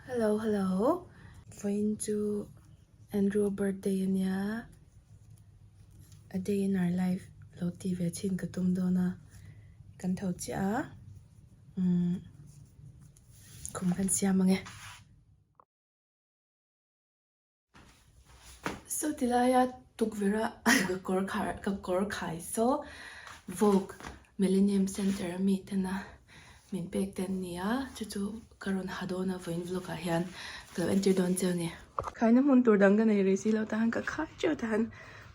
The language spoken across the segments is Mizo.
Hello hello vawiin chu Andrew a birthday a nia a day in our life lo ti ve chhin ka tum dawn a kan tho chiah a umm khum kan siam ang e. Saw ti laia tukverh a ka kawr khar ka kawr khai saw Vogue Millennium Centre a mi tena min pek te an ni a chu chu ka rawn ha dawn a vawiin vlog ah hian ka lo entir dawn cheu a ni. Khaina hmun tur dang ka nei rih si lo tahan ka khai teuh tahan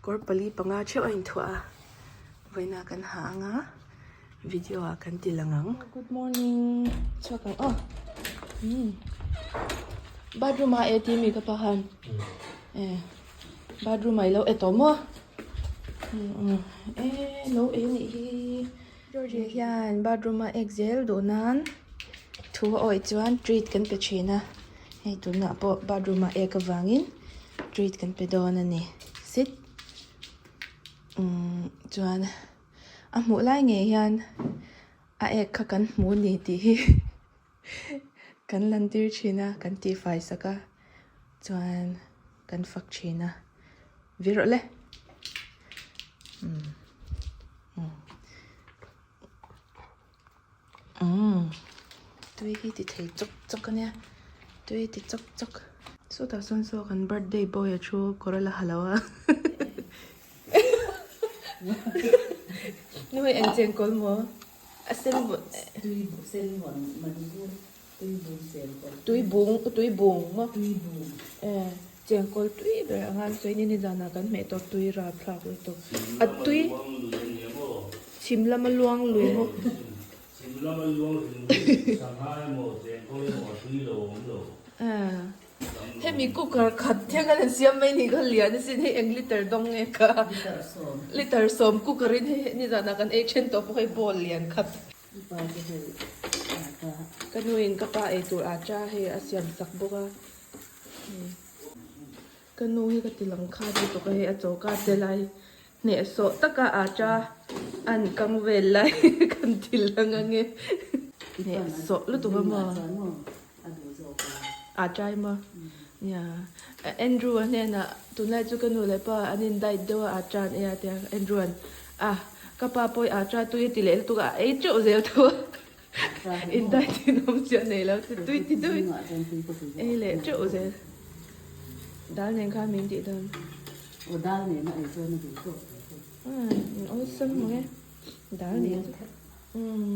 kawr pali panga theuh a inthuah a vawiin ah kan ha ang a. Video ah kan ti lang ang. Good morning chhuak ang aw umm bathroom ah e ti mi ka pa khan e bathroom ah ilo e tawh maw umm e lo e nih hi George hian bathroom a ek zel duh nan thu a awih chuan treat kan pe thin a hei tunah pawh bathroom ah ek avangin treat kan pe dawn a ni sit umm chuan. A hmuh lai ngei hian a ek kha kan hmu a ni tih hi kan lan tir thin a kan tihfai sak a chuan kan fak thin a vi rawh le umm umm umm tui hi ti thei chawk chawk a nia tui ti chawk chawk sawtah sawn saw kan birthday boy a thu kawr a la ha lo a. Nuai eng cheng kawl maw? A sen vawn. Tui sen vawn man chu tui bung cheng kawl. Tui bung tui bung maw? Tui bung. Eh cheng kawl tui ber anga an sawi ni nizanah kan hmeh tawp tui rap thlak lutuk. A tui chhim lama luang lui maw? Chhim lama luang hrim hrim sangha emaw cheng kawl emaw a tui lo awm lo. Eh. Hemi cooker khat hian kan han siam mai ni kha lian asin hei eng liter dawng nge kha liter sawm cooker in hei nizanah kan ei then tawh pawh hei bowl lian khat ka nu in ka pa ei tur acha hei a siam sak bawk a ka nu hi ka ti lang khat lutuk a hei a choka te lai hnehsawh taka acha an kang vel lai kan ti lang ange hnehsawh lutuk a maw. A try maw? Nia. Andrew a hnenah tunlai chu ka nu leh pa an in diet deuh a, a cha an ei a tia. Andrew an a ka pa pawh i a cha tui a ti leh lutuk a, a ei teuh zel tho a. In diet in awm chiah nei lo ti tui ti deuhin ei leh teuh zel. Dal nen khan min tih dan. Aw dal nen a ei chuan a duh tawk zel tawh. Umm awlsam mang e. Dal nen chu. Umm.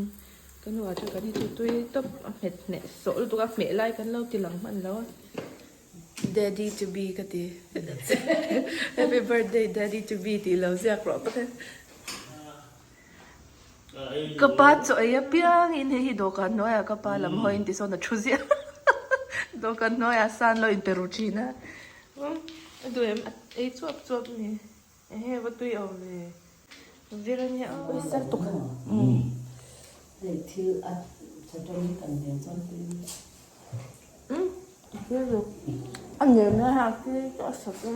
Ka nu ah chuan kan hi chu tui tawp a nghet hneh sawh lutuk a hmeh lai kan lo ti lang hman lo a daddy to be ka ti happy birthday daddy to be tih lo ziak rawh ka ti ka pa chaw ei apiang in hei hi dawhkan hnuaiah ka pa lam hawi in ti sawn a thu ziah dawhkan hnuaiah san lo in pe ru thin a a duh em a ei chuap chuap a ni. Ehe va tui awm ve. Vir a nia aw. Sir tuk. Hei thil a tha tawng hi kan nen chuan tui a nia. Umm tui lutuk. A nen na ha tui chu a sat a.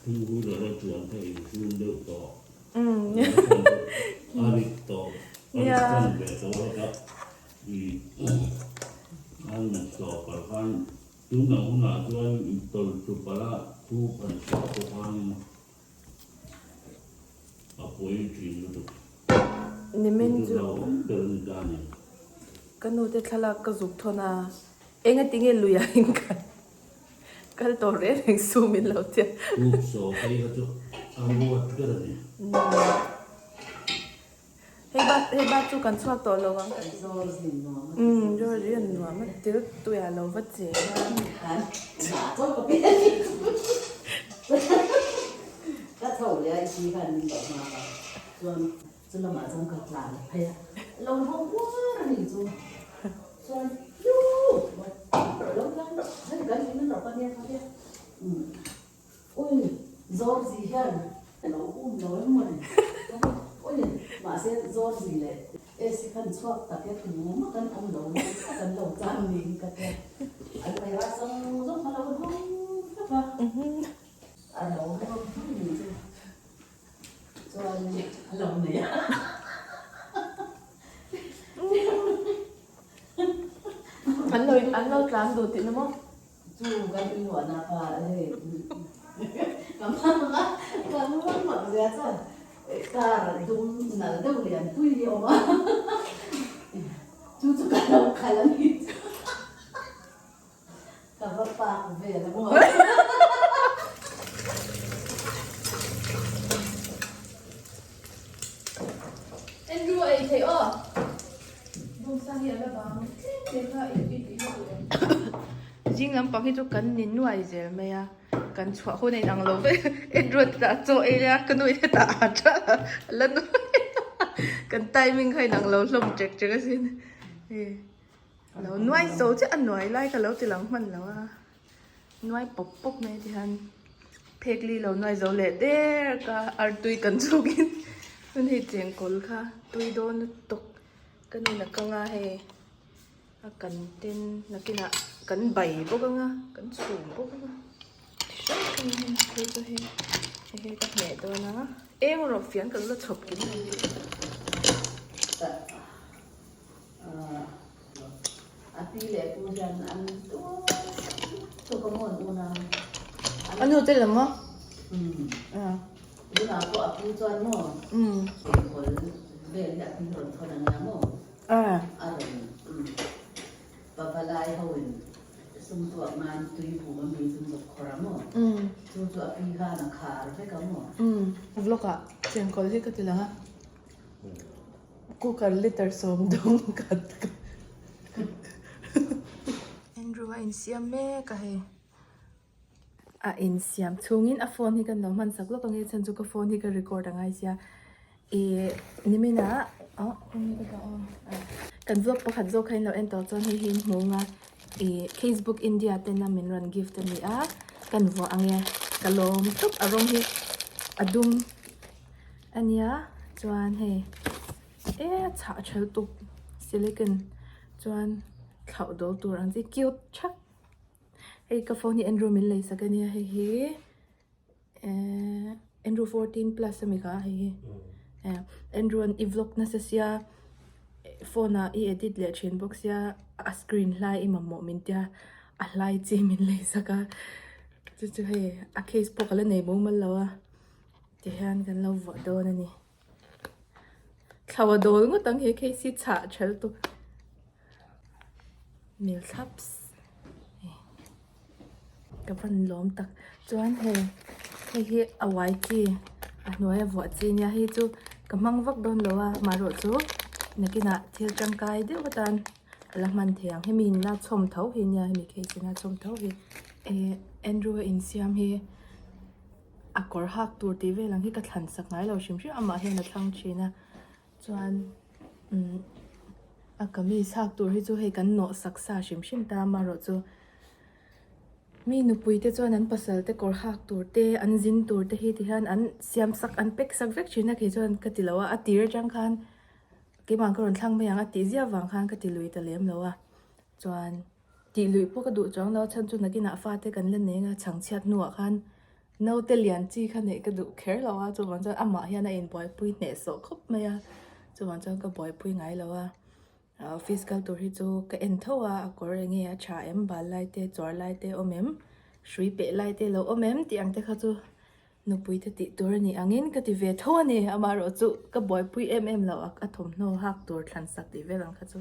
Thingpui leh a chuan kha inchhung deuh tawh. A rit tawh. A rit tan ve tawh a ka an sawh palh khan tunah hunah chuan tawlh thlu palh a thup an sawh pawh khan a pawi thin lutuk. Nimin chu Hlauhawm ber a ni ta a ni. Ka nute thlalak ka zuk thawn a, engatinge luiah in kal Kal tawh reng reng su min lo tia. Uk saw phei kha chu a ruat ber a ni. Hei bak hei bak chu kan chhuak tawh lo ang. Umm George hi a nuam a til tuiah lo va cheng a. Ka chho leh a i si khan min lo nghak a chuan Chu lamah chuan ka tlan phei a, lo hau uar a nih chu. Chuan Piu! Lo tlan rawh, hei kan in rawh ka nia ka tia. Ui, Zawrzi hian a lo um lo em mawni. Ui, mahse Zawrzi leh AC khan chhuak tak e tumah kan awm lo nasa kan lo chan niin ka tia. An vairah zawng zawng kha lo hau vek a, a lo hau vek a nih chu. Chuan a lo nei a. An lo an lo tlan duh tihna maw? Chu kan inluahna kha hei ka hmang a, ka hmang mak zia chuan car dum nal deuh lian pui hi a awm a, chu chu ka lo khalh a ni chu. Ka va park vel a maw. Andrew a ei theih aw. Bawngsa hi a la bang tlem te kha i i i la duh em? Zing lampang hi chu kan ni nuai zel mai a, kan chhuah hun a inang lo vek. Andrew a tah chaw ei lai a, ka nu in hetah a tah a la nuai a, kan timing kha inang lo hlawm ṭek ṭek asin. Lo nuai zo chiah a nuai lai ka lo ti lang hman lo a, nuai pawp pawp mai ti hian phek li lo nuai zo leh der ka artui kan chhuk in chuan hei chengkawl kha tui dawn lutuk ka nu in a kang a hei a kan ten nakinah kan bai bawk anga kan chhum bawk anga ti hrang hrang in hei chu hei hei hi ka hmeh dawn a eng rawh fian kan la chhawp kim lo. A pi leh pu hian an tuk a maw an unau. A nu te lam maw? Tunah pawh a pu chuan maw enkawl vel hi a pi rawn thawn a nia maw? A rawn pavalai ho in sum tuak nan tui bum a mi chu zuk khawr a maw? Chu chu a pi khan a khar vek a maw? Vlog ah chengkawl hi ka ti lang a. Cooker liter sawm dawng khat ka Andrew a insiam mek a hei a insiam chhungin a phone hi kan lo hman sak lawk ang e chhan chu ka phone hi ka record a ngai sia ih niminah ah eng nge ka dah aw kan vlog pakhat zawk kha in lo en tawh chuan hei hi in hmu ang a ih facebook india tena min rawn gift a ni a kan vuah ang e ka lawm tawp a rawng hi a dum. A nia chuan hei e chhah tha lutuk silicon chuan thlauh dawl tur ang chi cute thak hei ka phone hi Andrew min lei sak a nia hei hi ehh Andrew 14 plus a mi kha hei hi eh Andrew an i vlog nasa sia phone ah i edit leh thin bawk sia a screen hlai i mamawh min tia a hlai chi min lei sak a chu chu hei a case pawh ka la nei mumal lo a. Ti hian kan lo vuah dawn a ni. Thlau a dawl ngawt ang he case hi chhah tha lutuk. Mil thlaps. Ka van lawm tak. Chuan hei hei hi a uai chi a hnuai a vuah chi nia hei chu ka hmang vak dawn lo a amaherawh chu nakinah thil tangkai deuh atan a la hman thei ang. Hemi in la chhawm tho hi nia hemi case in a chhawm tho hi. Ehh Andrew a insiam hi. A kawr hak tur tih vel ang hi ka thlan sak ngai lo hrim hrim amah hian a thlang thin a chuan umm a kamis hak tur hi chu hei kan nawh sak sa hrim hrim ta amaherawh chu mi nupui te chuan an pasal te kawr hak tur te an zin tur te hi ti hian an siam sak an pack sak vek thin a kei chuan ka ti lo a a tir atang khan keimah ka rawn thlang mai ang a tih ziah vang khan ka ti lui ta lem lo a chuan. Tih luih pawh ka duh chuang lo a chhan chu nakinah fate kan la nei anga chhangchhiat hnuah khan naute lian chi kha neih ka duh kher lo a chuvang chuan amah hian a inbuaipui hnehsawh khawp mai a chuvang chuan ka buaipui ngai lo a office kal tur hi chu ka en tho a a kawr eng nge a tha em bal lai te chuar lai te awm em hrui peh lai te lo awm em tih ang te kha chu nupui te tih tur a nih angin ka ti ve tho a ni amaherawh chu ka buaipui em em lo a thawmhnaw hak tur thlan sak tih vel ang kha chu.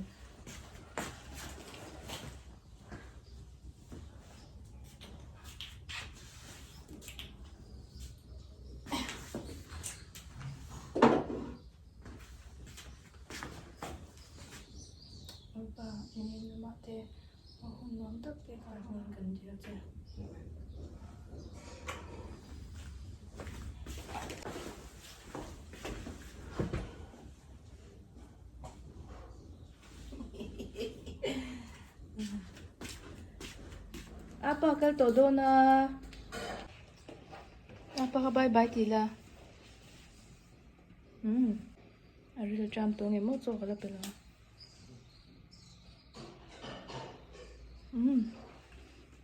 A hun nuam tak te kha hming kan dil che. Apa kal tawh dawn a. Apa kha bye bye ti la. Hmm. A ril tram tawh nge maw chaw ka la pe lo. Umm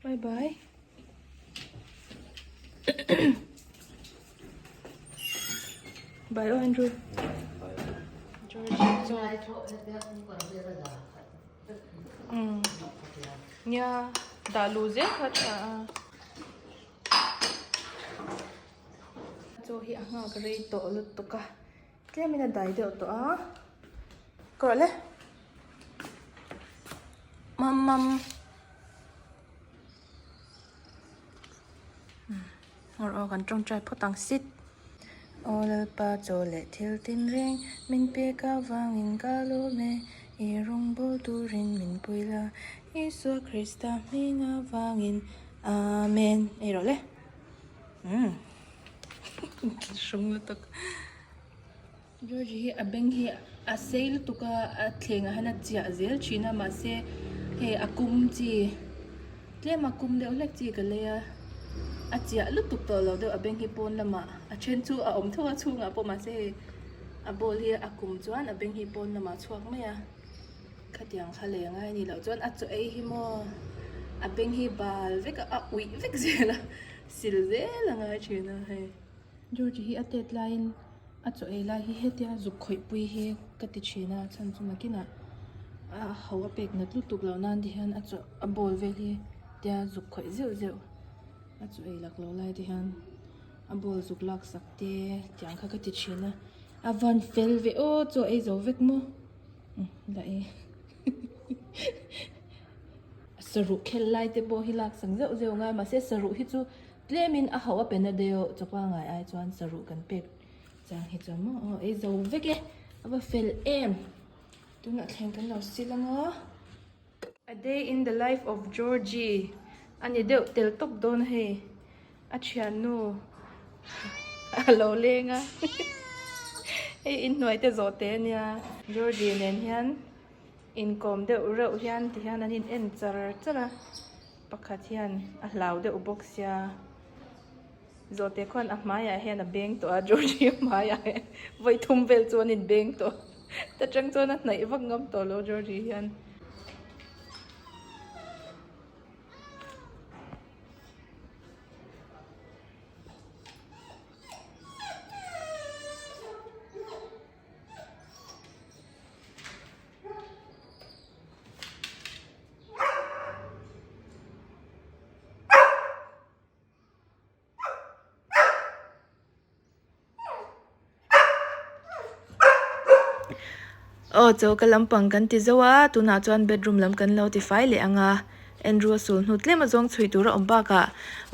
bye bye Bye aw Andrew. Georgie chaw. Umm nia dah luh zel kha tha a. Chaw hi a nghak rei tawh lutuk a tlem in a dai deuh tawh a ka rawh le mam mam Ngawr aw kan tawngtai phawt ang sit. Aw Lalpa chaw leh thil tin reng min pek avangin ka lawm e, i rawngbawl turin min pui la, Isua Krista hming avangin Amen. Ei rawh le. Umm. Hrung lutuk. George hi a beng hi a sei lutuk a a thleng ah hian a chiah zel thin a mahse hei a kum chi tlem a kum deuh hlek chi ka lei a a chiah lutuk tawh lo deuh a beng hi pawn lamah a then chu a awm tho a chhungah pawh mahse hei a ball hi a kum chuan a beng hi pawn lamah a chhuak mai a khatiang kha lei angai a nih loh chuan a chaw ei hi maw a beng hi bal vek a a uih vek zel a sil zel a ngai thin a hei. George hi a tet laiin a chaw ei lai hi hetia zuk khawih pui hi ka ti thin a chhan chu nakinah a ho a pek nat lutuk loh nan ti hian a chaw a bowl vel hi tia zuk khawih zeuh zeuh a chaw ei lak loh lai te hian a bowl zuk lak sak te tiang kha ka ti thin a a van fel ve aw chaw ei zo vek maw la e saruh khel lai te pawh hi lak sak zeuh zeuh ngai mahse saruh hi chu. Tlemin a hauh a pe na deuh chawpa ngai ai chuan saruh kan pek chang hi chuan maw aw ei zo vek e a va fel em tunah thleng kan lo sil ang a. A day in the life of Georgie a ni deuh tel tawp dawn a hei a thiannu a lo leng a hei inhnuai te zawh teh a nia Georgie nen hian inkawm deuh reuh hian ti hian an in en char char a. Pakhat hian a hlau deuh bawk sia zawhte khuan a hmaiah hian a beng tawh a Georgie hmaiah hian vawi thum vel chu an inbeng tawh ta chang chuan a hnaih vak ngam tawh lo Georgie hian. Aw choka lampang kan ti zo a tunah chuan bedroom lam kan lo tifai leh ang a Andrew a sul hnu tlem a zawng chhui tur a awm bakah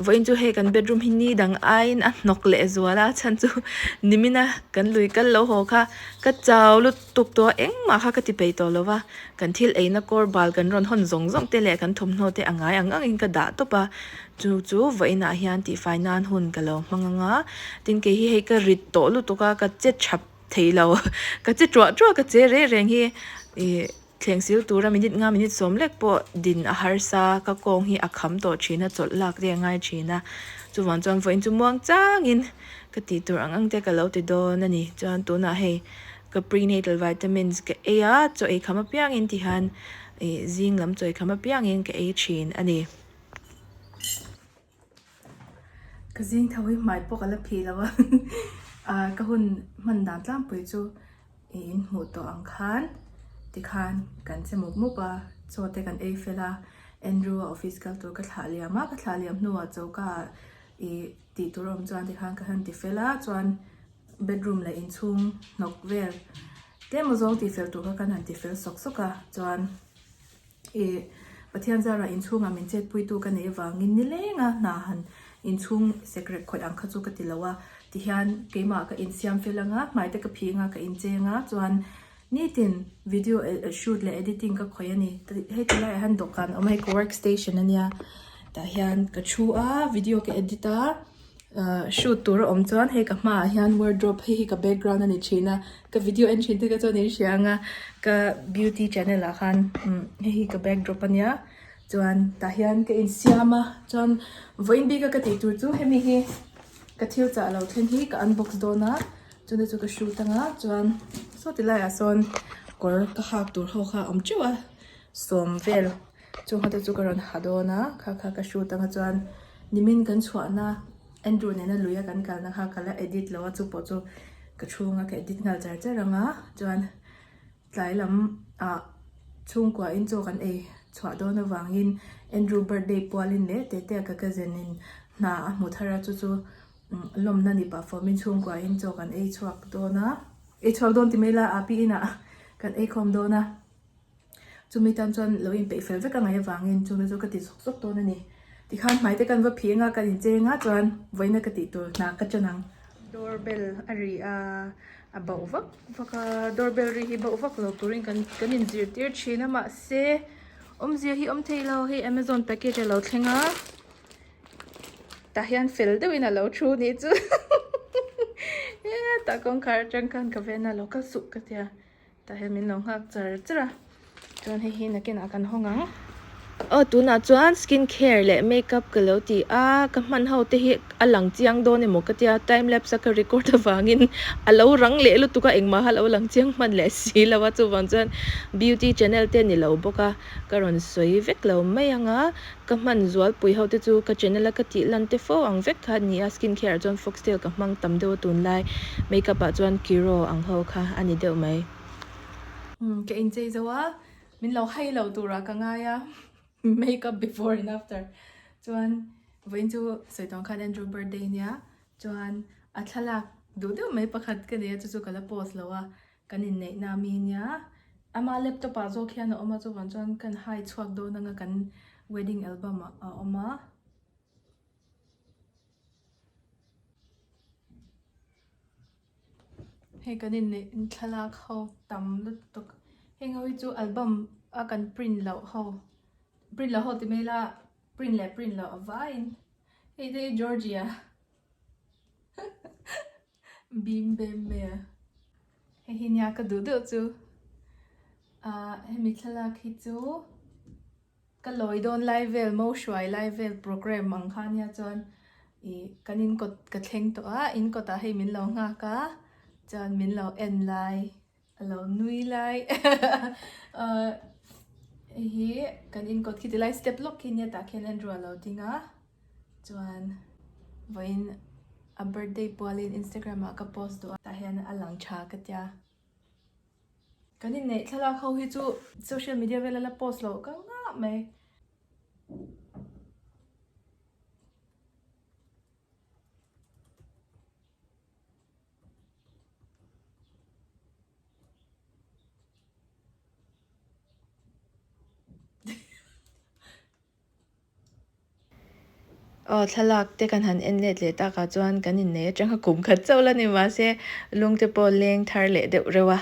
vawiin chu hei kan bedroom hi ni dang aiin a hnawk leh zual a chhan chu nimina kan lui kal lo haw kha ka chau lut tuk tawh a engmah kha ka ti peih tawh lo va kan thil eina kawr bal kan rawn hawn zawng zawng te leh kan thawmhnaw te a ngai ang ang in ka dah tawp a chu chu vawiinah hian tihfai nan hun ka lo hmang ang a tin kei hi hei ka rit tawh lutuk a ka che thap thei lo ka che tuah tuah ka che reng reng hi ih thleng sil tura minute nga minute sawm lek pawh din a harsa ka kawng hi a kham tawh thin a chawlh lak te a ngai thin a chuvang chuan vawiin chu muang changin ka tih tur ang ang te ka lo ti dawn a ni chuan tunah hei ka prenatal vitamins ka ei a chaw ei kham apiangin ti hian ih zing lam chaw ei kham apiangin ka ei thin a ni. Ka zing tho hi hmai pawh ka la phih lo a ah ka hun hman dan tlangpui chu ih in hmuh tawh ang khan tikhan kan che mup mup a chaw te kan ei fel a Andrew a office kal tur ka thlah liam a ka thlah liam hnuah choka ah ih tih tur a awm chuan tikhan ka han ti fel a chuan bedroom leh inchhung hnawk vel tlem a zawng tih fel tur kha kan han ti fel sawk sawk a chuan ih Pathian zara inchhungah min chetpuitu ka neih avangin nileng a hna han inchhung sekrek khawih ang kha chu ka ti lo a tihian keimah ka insiam fel anga hmai te ka phing a ka incheng a chuan nitin video shoot leh editing ka khawih a ni hei ti laiah hian dawhkan a awm a hei ka work station ania tah hian ka thu a video ka edit a. Shoot tur a awm chuan hei ka hmaah hian wardrobe hei hi ka background a ni thin a ka video en thin te kha chuan in hria ang a ka beauty channel ah khan hei hi ka backdrop a nia chuan tah hian ka insiam a chuan vawiin bik a ka tih tur chu hemi hi ka thil chah lo thlen hi ka unbox dawn a chumi chu ka shoot ang a chuan saw ti laiah sawn kawr ka hak tur ho kha a awm teuh a sawm vel. Chung ho te chu ka rawn ha dawn a, kha kha ka shoot anga chuan nimin kan chhuahna Andrew nena luia kan kalna kha ka la edit lo a, chu pawh chu ka chhunga ka edit nghal char char ang a chuan tlai lam ah chhungkua in chaw kan ei chhuah dawn avangin Andrew birthday pualin leh Tetea ka cousin in hna a hmu thar a chu chu lawmna ni pah fawmin chhungkua in chaw kan ei chhuak dawn a ei chhuak dawn ti mai ila a pi inah kan ei khawm dawn a. Chumi tan chuan lo inpeih fel vek a ngaih avangin chumi chu ka ti zawk zawk dawn a ni. Tikhan hmai te kan va phih anga kan incheng a chuan vawiina ka tih tur hna ka chen ang. Door bell a ri a, a bauh vak vak a, door bell ri hi bauh vak lo turin kan kan inzirtir thin a mahse awmzia hi awm thei lo hei Amazon package a lo thleng a tah hian fel deuhin a lo thu nih chu tah kawngkhar atang khan ka ven a lo kal suh ka tia. Tah hian min lo nghak char char a, chuan hei hi nakinah kan hawng ang. Aw tunah chuan skin care leh makeup ka lo ti a, ka hman ho te hi a lang chiang dawn emaw ka tia, time lapse a ka record avangin a lo rang leh lutuk a, engmah a lo lang chiang hman leh si lo a, chuvang chuan beauty channel te ni lo bawk a, ka rawn sawi vek lo mai ang a, ka hman zualpui ho te chu ka channel a ka tih lan te fo ang vek kha a ni a, skin care ah chuan foxtail ka hmang tam deuh a tunlai makeup ah chuan kiro ang ho kha a ni deuh mai. Umm ka inchei zo a, min lo hai lo turah ka ngai a, makeup before and after chuan vawiin chu sawi tawng khan Andrew birthday nia chuan a thlalak duh deuh mai pakhat ka nei a chu chu ka la post lo a Kan inneihna ami nia, ama laptop ah zawk hian a awm a chuvang chuan kan hai chhuak dawn anga kan wedding album ah a awm a. Hei kan inneih thlalak ho tam lutuk, heng ho hi chu album a kan print loh ho, print loh ho ti mai ila print leh print loh a vaiin, hei te hi Georgia. Bim bem mai a. Hei hi nia ka duh deuh chu. Ahh hemi thlalak hi chu ka lawi dawn lai vel mo hruai lai vel program ang kha nia chuan ih kan in kawt ka thleng tawh a in kawtah hei min lo nghak a chuan min lo en lai a lo nui lai ahh hei hi kan in kawt khi tilai step lawk khi nia tah khian Andrew a lo ding a. Chuan vawiin a birthday pualin Instagram ah ka post duh a, tah hian a lang tha ka tia. Kan inneih thlalak ho hi chu social media vela la post loh ka ngah mai. Aw thlalak te kan han en let leh takah chuan kan innei atanga kum khat chauh la ni mahse lung te pawh leng thar leh deuh reuh a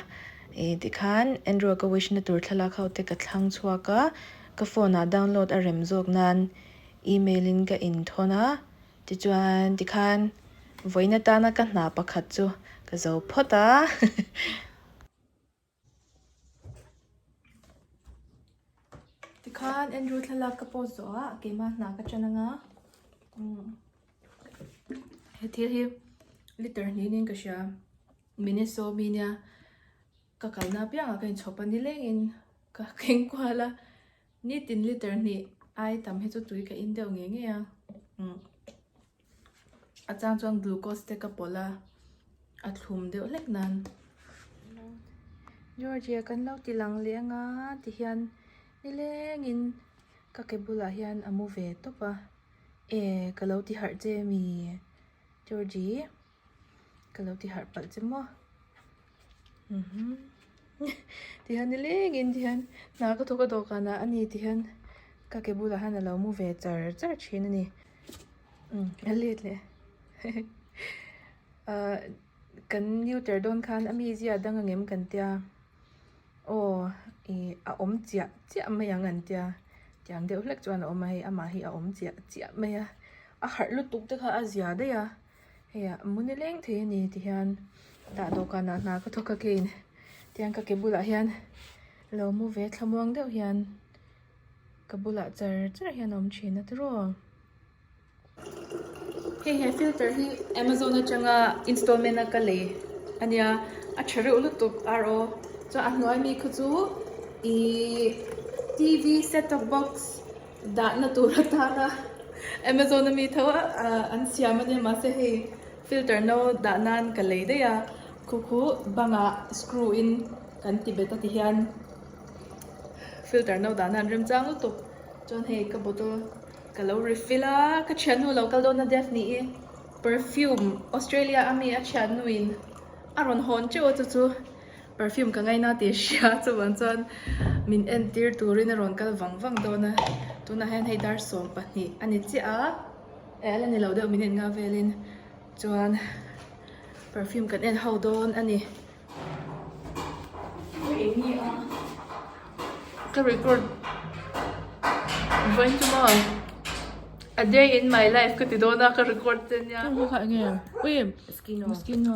ih tikhan Andrew a ka wish na tur thlalak ho te ka thlang chhuak a ka phone ah download a rem zawk nan email in ka inthawn a tichuan tikhan vawiin atana ka hna pakhat chu ka zo phawt a. Tikhan Andrew thlalak ka post zawh a keimah hna ka ṭan anga he thil hi liter hnihin ka hria Miniso mi nia ka kalna apiangah ka inchhawp a nilengin ka keng kual a nitin liter hnih ai tam hi chu tui ka in deuh ngei ngei a A chang chuan glucose te ka pawlh a, a thlum deuh hlek nan. Georgia kan lo ti lang leh anga tihian nilengin ka ke bulah hian a mu ve tawp a, e ka lo ti harh che mi Georgie ka lo ti harh palh che maw tihian nilengin tihian hna ka thawk a dawhkanah a ni tihian ka ke bulah hian a lo mu ve char char thin a ni. A let leh ahh kan neuter dawn khan a mizia dang ang em kan tia aw ih a awm chiah chiah mai ang an tia tiang deuh hlek chuan a awm a hei amah hi a awm chiah chiah mai a a harh lutuk te kha a zia daih a hei ah mu ni leng thei a ni ti hian tah dawhkanah hna ka thawk a keiin tiang ka ke bulah hian lo mu ve thlamuang deuh hian. Ka bulah char char hian a awm thin a tiraw. Hei he filter hi Amazon atanga installment a ka lei ania a tha reuh lutuk RO chuan a hnuai mi kha chu ihh T_V set top box dahna tur atana Amazon ami tho a an siam ania mahse hei filter no dah nan ka lei daih a. Khu khu bangah screw in kan ti bet a ti hian filter no dahna an remchang lutuk chuan hei ka bottle ka lo refill a ka thiannu lo kal dawn a Daphne i perfume Australia a mi a thiannu in a rawn hawn teuh a chu chu perfume ka ngaina tih a hria chuvang chuan min entir turin a rawn kal vang vang dawn a tunah hian hei dar 12 a ni chiah a eh a la ni lo deuh min en nga velin chuan. Perfume kan en ho dawn a ni. Ka record vawiin chu maw a day in my life ka ti dawn a ka record che nia. Chu kha enge ui Moschino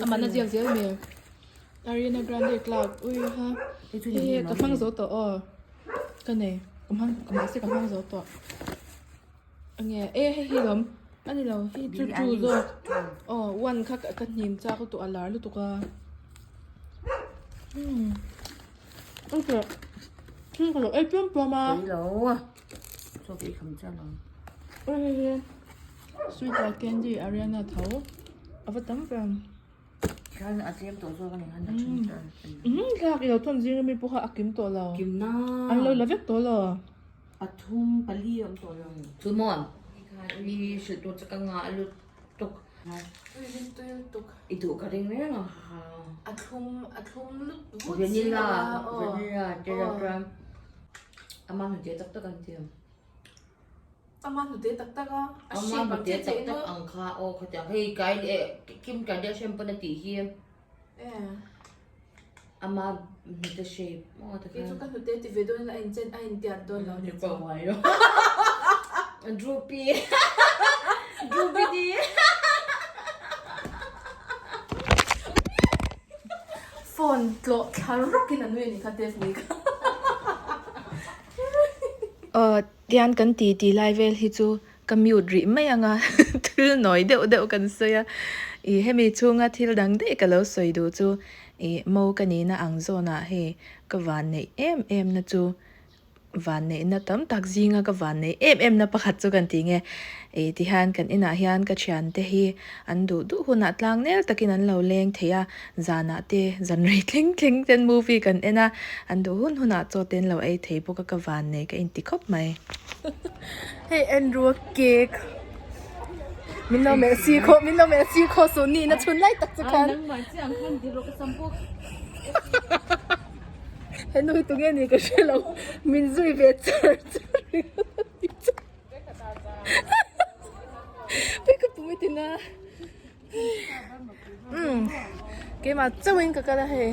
amah na ziak zel mi Ariana Grande Cloud ui ha hei hi ka hmang zo tawh aw ka nei ka hmang mahse ka hmang zo tawh. Enge e hei hi lawm a ni lo hei chu chu zawk aw one kha ka hnim chak lutuk a lar lutuk a umm okay thil ka lo ei piam piam a hei hi sweet like candy Ariana tho a va tam ve. Umm thlalak i lo thawn zing ami pawh kha a kim tawh lo an lo la vek tawh lo. Pathum pali a awm tawh lo. Chu maw? I hrilh tur che ka ngah lutuk. Tui hi tui lutuk. I duh ka ring reng a. A thlum a thlum lut vut si lo a. Vanilla te la chuan ama hnute tak tak an ti ang. Ama hnute tak tak a. A shape ang che che ino. Ama hnute tak tak ang kha aw khatiang hei kai leh Kim Kardashian pawn a tih hi. Ama hnute shape maw tak Kei chu ka hnute ti ve dawn a inchen a intiat dawn lo ni chu. Droopy Droopy di Phone tlawh thla rawkin a nui a nih kha Daphne kha. Aw tian kan ti ti lai vel hi chu Ka mute rih mai ang a, thil nawi deuh deuh kan sawi a, ih hemi chhunga thil dang daih ka lo sawi duh chu ih mo ka nihna ang zawnah hei ka van neih em em na chu van neihna tam tak zinga ka van neih em em na pakhat chu kan ti nge ih tihian kan inah hian ka thiante hi an duh duh hunah tlang nel takin an lo leng thei a, zanah te zan rei thleng thleng ten movie kan en a, an duh hun hunah chaw te an lo ei thei bawk a ka van nei ka inti khawp mai. Hei Andrew a cake min lo melh si khawh min lo melh si khawh suh nihna chhun lai tak chu khan henu hi tunge ni ka hre lo min zui ve char char hei ka pum i tin a umm keimah chauhin ka kal a hei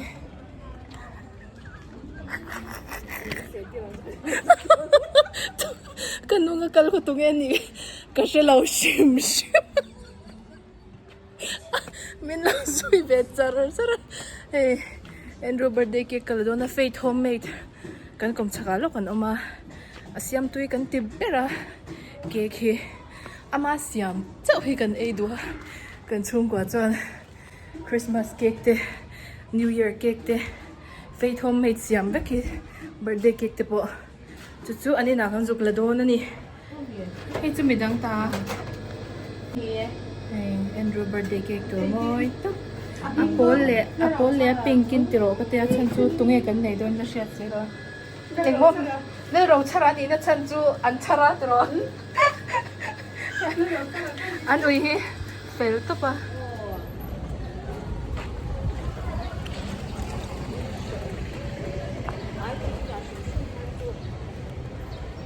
ka nunga kal khaw tunge anih ka hre lo hrim hrim min lo zui ve char char a hei Andrew birthday cake ka la dawn a Faith homemade kan kawm chhakah lawk an awm a a siam tui kan ti ber a cake hi. Ama siam chauh hi kan ei duh a, kan chhungkua chuan Christmas cake te, New Year cake te, Faith homemade siam vek hi birthday cake te pawh chu chu an inah kan zuk la dawn a ni. Hei chu midang ta hei Andrew birthday cake tur mawi tak a pawl leh a pawl leh a pink in ti rawh ka tia chhan chu tunge kan nei dawn la hriat si lo a. Engmaw Lalro chhar a nihna chhan chu an chhar a tiraw an ui hi fel tawp a.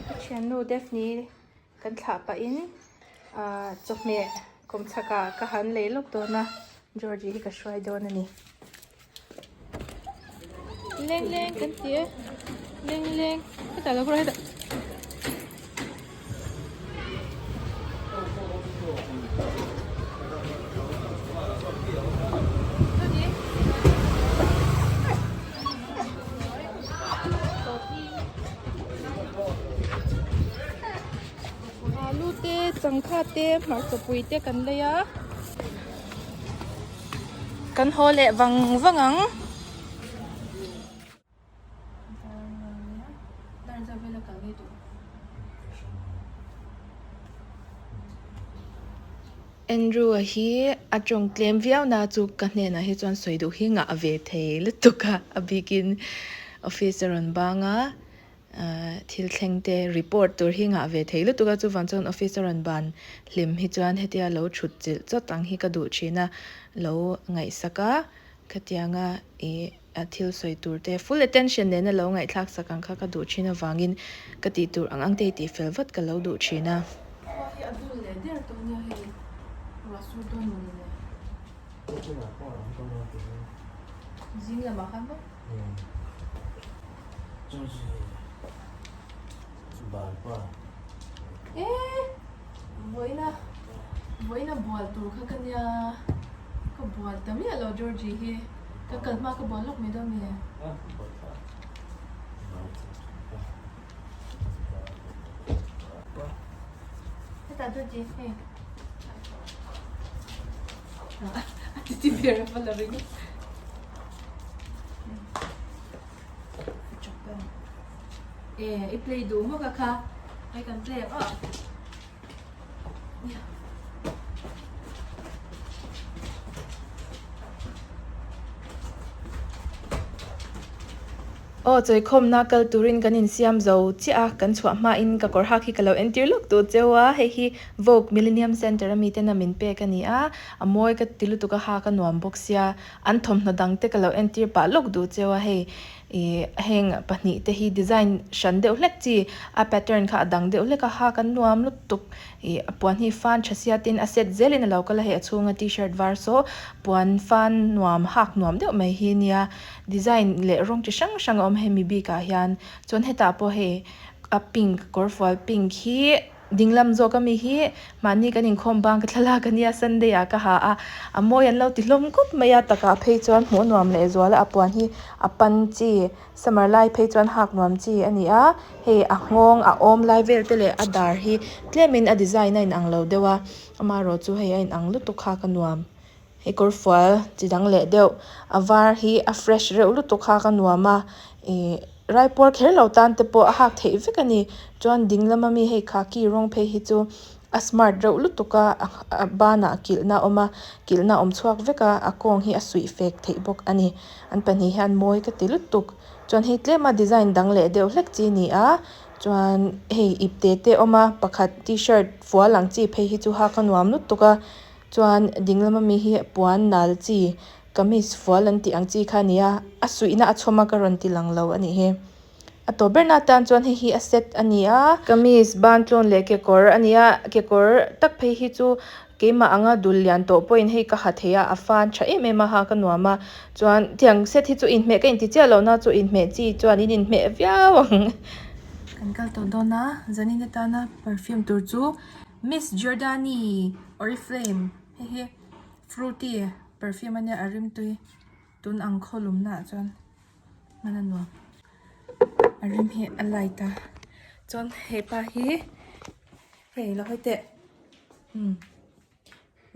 Ka thiannu Daphne kan thlah pahin ah chawhmeh kawmchhakah ka han lei lawk dawn a Georgie hi ka hruai dawn a ni. Leng leng kan ti e leng leng hetah lo kawr hetah alu te changkha te hmarcha pui te kan lei a. Kan haw leh vang vang ang. Andrew-a hi a tawng tlem viau na chu ka hnenah hi chuan sawi duh hi ngah ve thei lutuk a, a bikin office a rawn bang a, thil thleng te report tur hi ngah ve thei lutuk a, chuvang chuan office a rawn ban hlim hi chuan hetia lo thut chilh chawt ang hi ka duh thin a, lo ngaihsak a, khatianga ih a thil sawi tur te full attention nena lo ngaihthlak sak ang kha ka duh thin avangin ka tih tur ang ang te hi tih fel vat ka lo duh thin a. Khua hi a dul leh der tawh nia hei ruah sur dawn mawni le. Zing lamah khan maw? Eh! Vawiina vawiina bual tur kha ka nia ka bual ta miah lo Georgie hi ka kal hma ka bual lawk mai dawn nge. Hetah Georgie hei a titi ber a va la ring. E i play duh maw ka kha hei kan play ang aw Aw chawikhawmna kal turin kan insiam zo chiah a kan chhuah hmain ka kawr hak hi ka lo entir lawk duh cheu a hei hi Vogue Millennium Centre a miten a min pek a ni a a mawi ka ti lutuk a hak a nuam bawk sia an thawmhnaw dang te ka lo entir pah lawk duh cheu a hei Ih heng pahnih te hi design hran deuh hlek chi a pattern kha a dang deuh hlek a ha kan nuam lutuk ih a puan hi fan tha sia tin a set zelin a lo kal a hei a chhunga t-shirt var saw puan fan nuam hak nuam deuh mai hi nia design leh rawng chi hrang hrang a awm hemi bikah hian chuan hetah pawh hei a pink kawrfual pink hi. Dinglam zawk ami hi mahni kan inkhawm bang ka thlalak a nia Sunday ah ka ha a, a mawi an lo ti hlawm khawp mai a takah phei chuan hmuh nuam leh zual a a puan hi a pan chi summer lai phei chuan hak nuam chi a ni a, hei a nghawng a awm lai vel te leh a dar hi tlemin a design a inang lo deuh a, amaherawh chu hei a inang lutuk hak a nuam. Hei kawrfual chi dang leh deuh a var hi a fresh reuh lutuk hak a nuam a ih raipuar kher lo tan te pawh a hak theih vek a ni chuan ding lama mi hei khaki rawng phei hi chu a smart reuh lutuk a a banah kilhna a awm a kilhna a awm chhuak vek a a kawng hi a suih fek theih bawk a ni an pahnih hian mawi ka ti lutuk chuan hei tlema design dang leh deuh hlek chi a ni a chuan hei ipte te a awm a pakhat tshirt fual ang chi phei hi chu hak a nuam lutuk a. Chuan ding lama mi hi puan nal chi kamis fual an tih ang chi kha a ni a, a suihna a chhawm a ka rawn ti lang lo a nih hi. A tawp ber na atan chuan hei hi a set a ni a, kamis ban tlawn leh kekawr a ni a, kekawr tak phei hi chu keimah anga dul lian tawh pawhin hei ka ha thei a, a fan tha em em a ha ka nuam a, chuan tiang set hi chu inhmeh ka inti chiah lo na chu inhmeh chi chuan in inhmeh viau ang. Kan kal tawh dawn a, zanin atana perfume tur chu Miss Giordani Oriflame hei hi fruity perfume ania a rimtui tun ang khawlum naah chuan hman a nuam a rim hi a light a chuan hepa hi hei lo hawi teh umm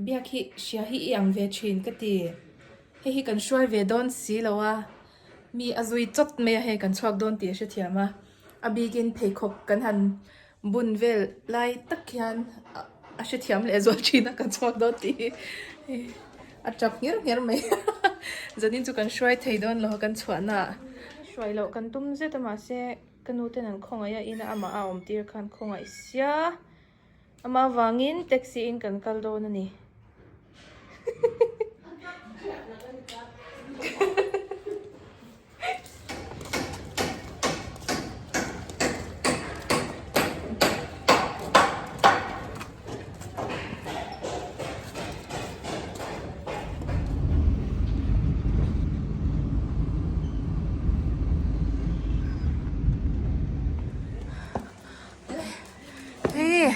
biak hi hria hi i ang ve thin ka ti hei hi kan hruai ve dawn si lo a mi a zui chawt mai a hei kan chhuak dawn tih a hrethiam a a bikin pheikhawk kan han. Bun vel lai tak hian a hrethiam leh zual thin a kan chhuak dawn tih hi a tap ngher ngher mai zanin chu kan hruai thei dawn lo a kan chhuahna ah hruai loh kan tum zet a mahse ka nu ten an khawngaih a ina amah a awm tir khan khawngaih sia amah avangin taxi in kan kal dawn a ni. Hei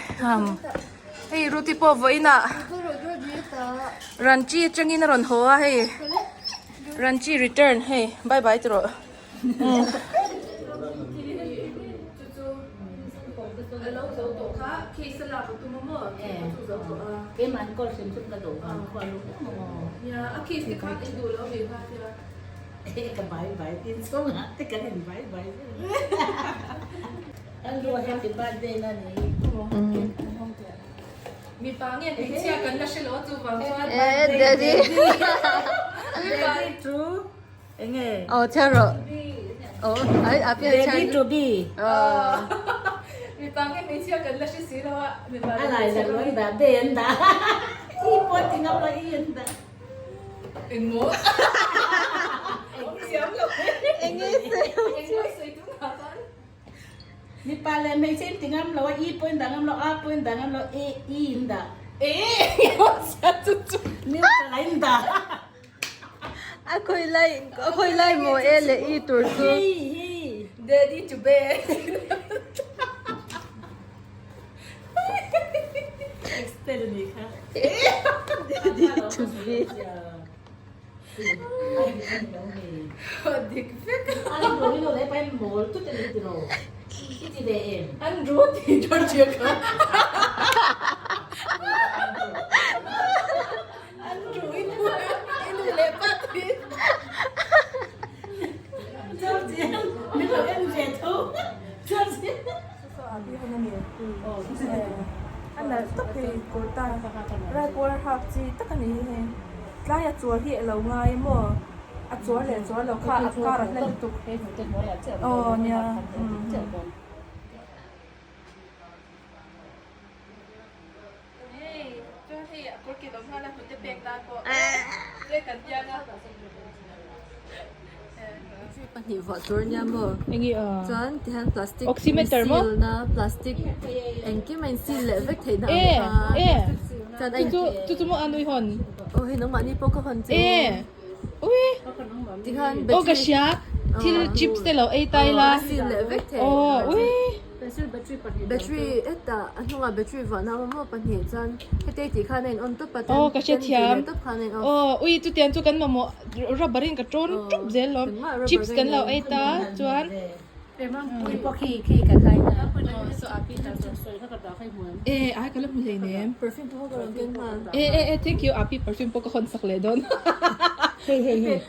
hei Ruti pawh vawiinah Ranchi atangin a rawn haw a hei. Ranchi return hei bye bye ti rawh Mipa nge hmeichhia kan la hre lo a chuvang chuan Eh, daddy. Daddy to enge? Oh, chhiar rawh. Oh, ai a pi Daddy to be. Oh. Mipa nge hmeichhia kan la hre si lo a mipa A lai la lo an dah be an dah. I pawh ti ngam lo i an dah. Engmaw? Awm thiam lo e. Enge sawi. Engmaw sawi tunah chuan. Mipa leh hmeichhe in ti ngam lo a, i pawh in dah ngam lo, a pawh in dah ngam lo, e, i in dah. E, engemaw chu chu. Neutral a in dah. A khawi lai, a khawi lai maw e leh i tur chu. Hi, hi. Daddy to be. Extend a nih kha. Daddy to be. Dik vek. An ru tih Georgia kha. An ru i nu i nu leh pa tih. A nalh tak hei kurta raipuar hak chi tak a ni hei tlai a chuar hi a lo ngai maw a chuar leh chuar lo kha a kar a hla lutuk aw nia hei chuan hei a kawr ki lo nghal a hnute pek nan pawh te kan tiang a. Pahnih vuah tur ania maw? Enge a? Chuan tihian plastic Oximeter maw? seal na plastic engkim a in seal leh vek theih na ang E kha. e Chuan a chu chu chu chu maw a nui hawn? Aw hei nangmahni pawh ka hawn chu. E ui Tikhan aw ka battery hria thil chips te lo ei ta ila. Aw a seal leh vek theih. Aw ui. Battery hetah a hnungah battery vuahna awm maw pahnih chuan heti tih khan a in on tawp a Aw ka ten tih hrethiam leh tawp khan a in off. Aw ui chutiang chu kan mamawh rubber in ka tawn Aw tup zel lawm engmah rubber chips ka kan lo in ei ta chuan e ai ka la hmu hlei nem Perfume pawh ka rawn keng nghal. E e e thank you api perfume pawh ka hawn sak leh dawn. Hei hei hei.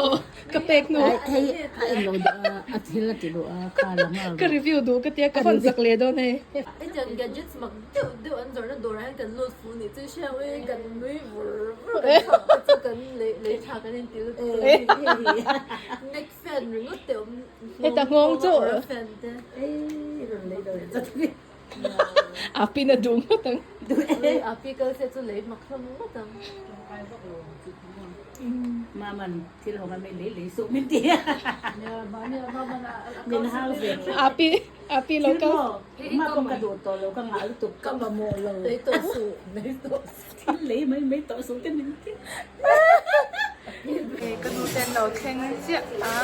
Aw Ka pek hnu. Hei a en lo deuh a, a thil a ti duh a, kha lam a. Ka review duh ka tia, ka hawn zak leh dawn hei. Hetiang gadgets mak deuh deuh an zawrhna dawrah hian kan lut fu nih chu hriat ui kan nui vur vur kan chhuak te chu kan lei lei tha kan inti lutuk neck fan ringawt te awm Heta nghawng chu awr fan te. Api na duh ngawt ang. Api kal se chu lei mak hlawm ngawt ang. Maman thil hawng a mi lei lei suh min ti a. Min hau ve. Api api lo kal. Ma pawh ka duh tawh lo ka ngah lutuk ka mamawh lo. Lei tawh suh. Lei tawh suh. Thil lei mai mai tawh suh te min ti. Ka nu ten lo thleng chiah a.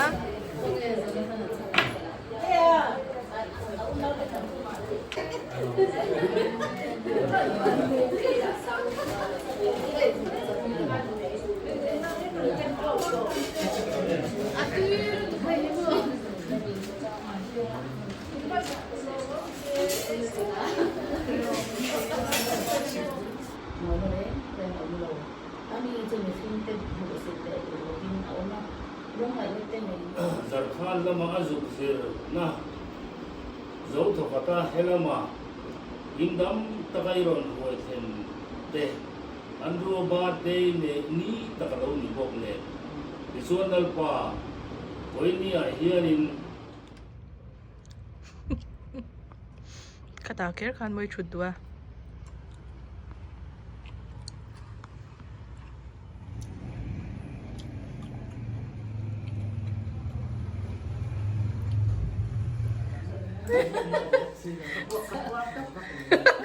Zarkhan lama a zuk zirna zo thawkhat a helama in dam taka i rawn huai thlen te an rua birthday leh ni tak a lo ni bawk nen tichuan Lalpa Koini-ah hianin Ka ta kher khan mawi thut duh a.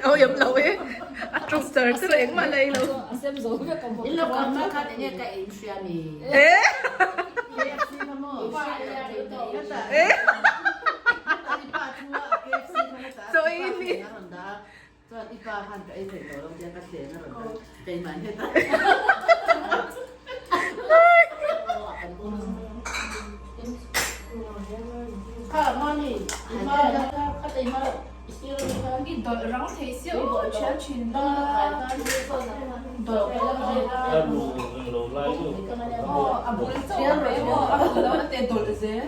Ôi em lâu ấy a trong sar sar eng mah lei lo e e so ei ni I dawlh rang thei sia aw thiam thin la dawlh aw a bul chauh a pe maw a bul lo a te dawlh zel.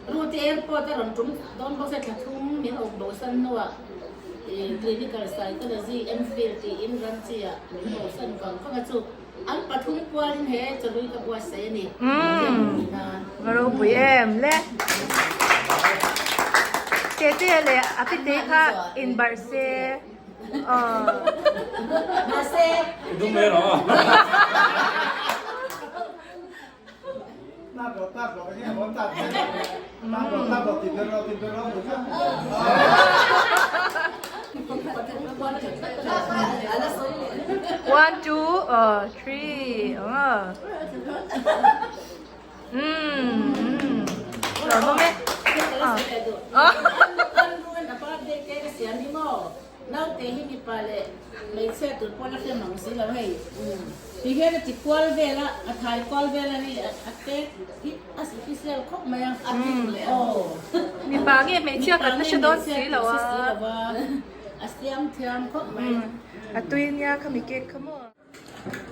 Rute airport a rawn tum dawn bawk se thla thum min awk bosan hnuah Clinical Psychology MPhil tiin Ranchi ah min bosan vang vang a chu an pathum kualin he chawlui ka buatsaih a ni. Va ropui em le. Tete leh a pitei kha inbarh se aw. Mahse. I dum mai rawh. One, two, uh, three. Uh. Mm. Mm. Rồi không em? Ờ. Naute hi mipa leh hmeichhia tur pawn a hre mang si lo hei. Ti hian a ti kual vel a, a thai kual vel a hei a te hi a hrisel khawp mai a. Aw. Mipa nge hmeichhia kan la hre dawn si lo a. A siam thiam khawp mai. A tui nia khami cake kha maw.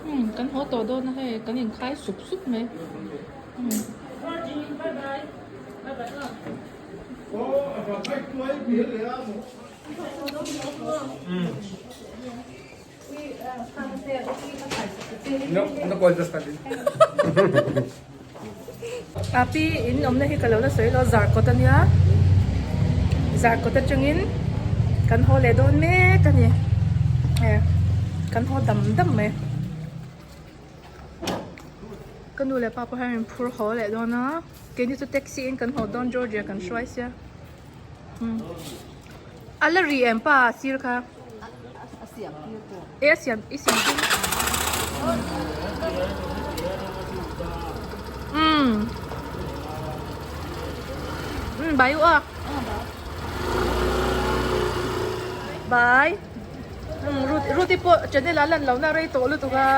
Umm kan haw tawh dawn a hei kan inkhai sup sup mai. Api in awmna hi ka lo la sawi lo Zarkawt a nia Zarkawt atangin kan haw leh dawn mek a ni kan haw dam dam mai ka nu leh pa pawh hian phur haw leh dawn a keini chu taxi in kan haw dawn Georgia kan hruai sia. A la ri em pa sir kha e a siam i siam tir umm umm bai u a bai umm Ruth Ruth i pawh channel ah lan lohna rei tawh lutuk a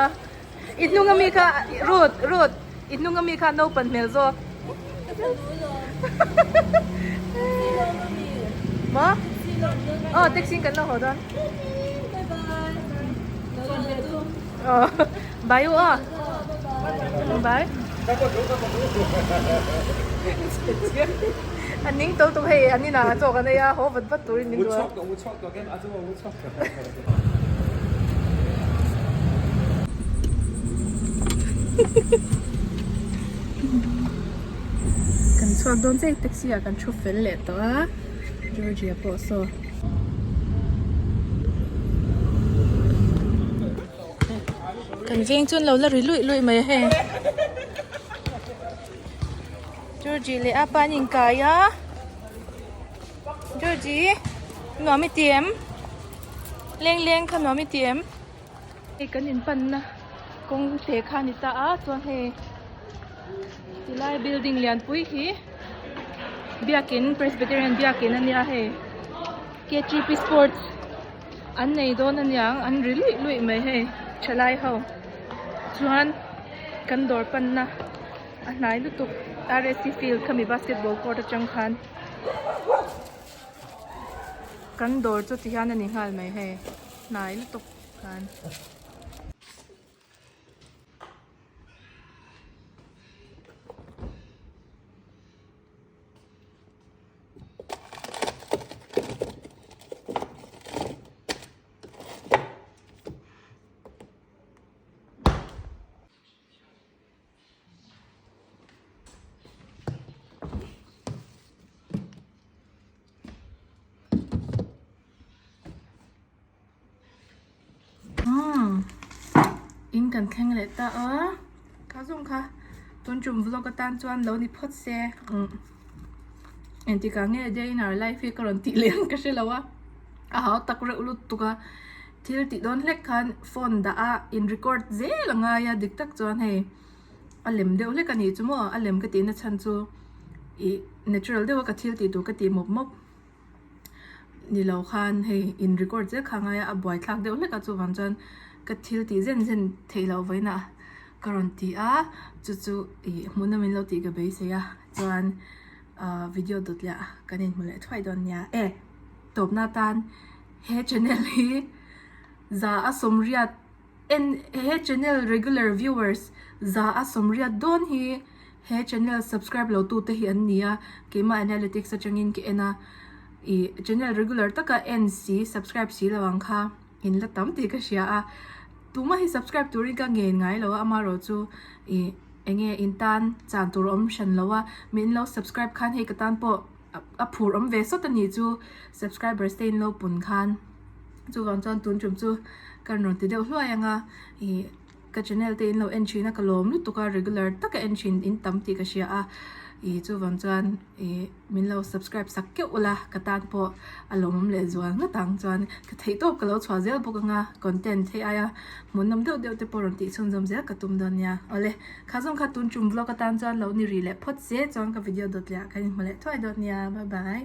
i hnung ami kha Ruth Ruth i hnung ami kha naupan hmel zawk. Maw? Aw taxi in kan lo haw dawn. Aw bye u aw. Bye. A ning to tuk hei an inah chaw kan ei a haw vat vat turin min duh a. Kan chhuak dawn chiah taxi ah kan thu fel leh tawh a Georgia pawh saw kan veng chu an lo la ri luih luih mai a hei Georgie leh apa an inkai a. Georgie nuam i ti em leng leng kha nuam i ti em hei kan in panna kawng te kha a ni ta a chuan hei tilai building lian pui hi biakin presbyterian biakin a nia hei. KTP Sports an nei dawn aniang an ri luih luih mai hei thalai ho chuan kan dawr panna a hnai lutuk RSC field khami basketball court atang khan kan dawr chu ti hian a ni nghal mai hei hnai lutuk khan. Umm in kan thleng leh ta a ka zawng kha tun tum vlog atan chuan lo ni phawt se umm engtikah nge day in our life hi ka rawn tih leh ang ka hre lo a a hau tak reuh lutuk a thil tih dawn hlek khan phone dah a in record zel a ngai a dik tak chuan hei a lem deuh hlek a nih chu maw a lem ka tihna chhan chu ih natural deuh a ka thil tih tur ka tih mawp mawp. Ni lo khan hei in record zel kha ngai a, a buai thlak deuh hlek a chuvang chuan ka thil tih zen zen theih loh vawiinah ka rawn ti a, chu chu ih hmuhnawm in lo tih ka beisei a chuan ah video dawt leh ah kan inhmu leh thuai dawn nia e tawpna atan he channel hi za a sawmriat en he channel regular viewers za a sawmriat dawn hi. He channel subscribe lo tute hi an ni a, keimah analytics atangin ka en a, ih channel regular taka en si subscribe si lo ang kha in la tam tih ka hria a, tumah hi subscribe turin ka ngen ngai lo a, amaherawh chu ih eng nge in tan chan tur awm hran lo a, min lo subscribe khan hei ka tan pawh a phur awm ve sawt a nih chu subscribers te in lo pun khan chuvang chuan tun tum chu ka rawn ti deuh hluai ang a ih. Ka channel te in lo en thin a, ka lawm lutuk a, regular taka en thin in tam tih ka hria a, ih chuvang chuan ih min lo subscribe sak keuh ula ka tan pawh a lawmawm leh zual ngawt ang chuan ka theih tawp ka lo chhuah zel bawk anga content hei aia hmuhnawm deuh deuh te pawh rawn tih chhunzawm zel ka tum dawn nia awle kha zawng kha tun tum vlog atan chuan lo ni rih leh phawt se chuan ka video dawt leh ah kan inhmu leh thuai dawn nia bye bye.